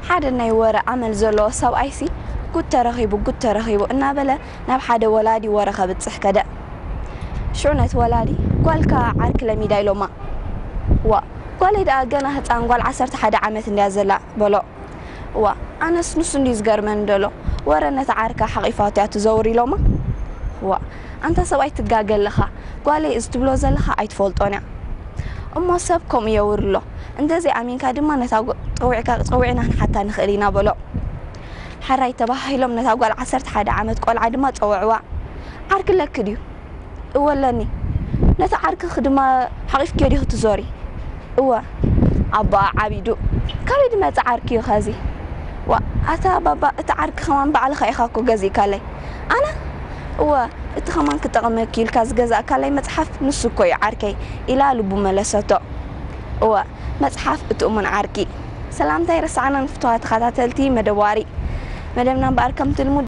ሓደ ናይ ወረ ኣመል ዘለዎ ሰብኣይሲ፣ ጉድ ተረኺቡ፣ ጉድ ተረኺቡ እናበለ ናብ ሓደ ወላዲ ወረ ከብጽሕ ከደ። ሽዑ ነቲ ወላዲ፣ "ጓልካ ዓርኪ ለሚዳ" ኢሎማ። "ዋ፣ ጓለይ ደኣ ገና ህጻን ጓል ዓሰርተ ሓደ ዓመት እንድያ ዘላ" በሎ። "ዋ፣ ኣነስ ንሱ እንድዩ ዝገርመኒ ደሎ፣ ወረ ነታ ዓርካ ሓቒፋቶ እያ ትዘውር" ኢሎማ። "ዋ፣ ኣንታ ሰብኣይ ትጋገ ኣለኻ፣ ጓለይ እዚ ትብሎ ዘለኻ ኣይትፈልጦን እያ። እሞ ሰብ ከምኡ የውር ኣሎ፣ እንተዘይ ኣሚንካ ድማ ነታ ጓ-፣ ጸዊዕካ፣ ጸዊዕና ክንሓታ ንኽእል ኢና" በሎ። ሕራይ ተባሂሎም ነታ ጓል ዓሰርተ ሓደ ዓመት ቆልዓ ድማ ጸውዕዋ። "ዓርኪ ኣለኪ ድዩ?" "እወ ኣለኒ።" "ነቲ ዓርክኺ ድማ ሓቒፍክዮ ዲኺ ትዞሪ?" "እወ።" ኣቦኣ ዓቢዱ፣ "ካበይ ድመጽእ ዓርኪ እዩ ኸዚ?" "ዋ፣ ኣታ ባባ፣ እቲ ዓርኪ ኸማን ባዕልኻ ኢኻ እኮ ገዚእካለይ።" "ኣነ?" "እወ፣ እቲ ኸማን ክጠቕመኪ ኢልካ ዝገዛእካለይ መጽሓፍ ንሱ እኮ እዩ ዓርከይ" ኢላ ልቡ መለሰቶ። እወ፣ መጽሓፍ እቲ እሙን ዓርኪ። ሰላምታ ኣይረሳዕናን ፍቱዋት ተኸታተልቲ መደብ ዋሪ። መደብና እምበኣር ከምቲ ልሙድ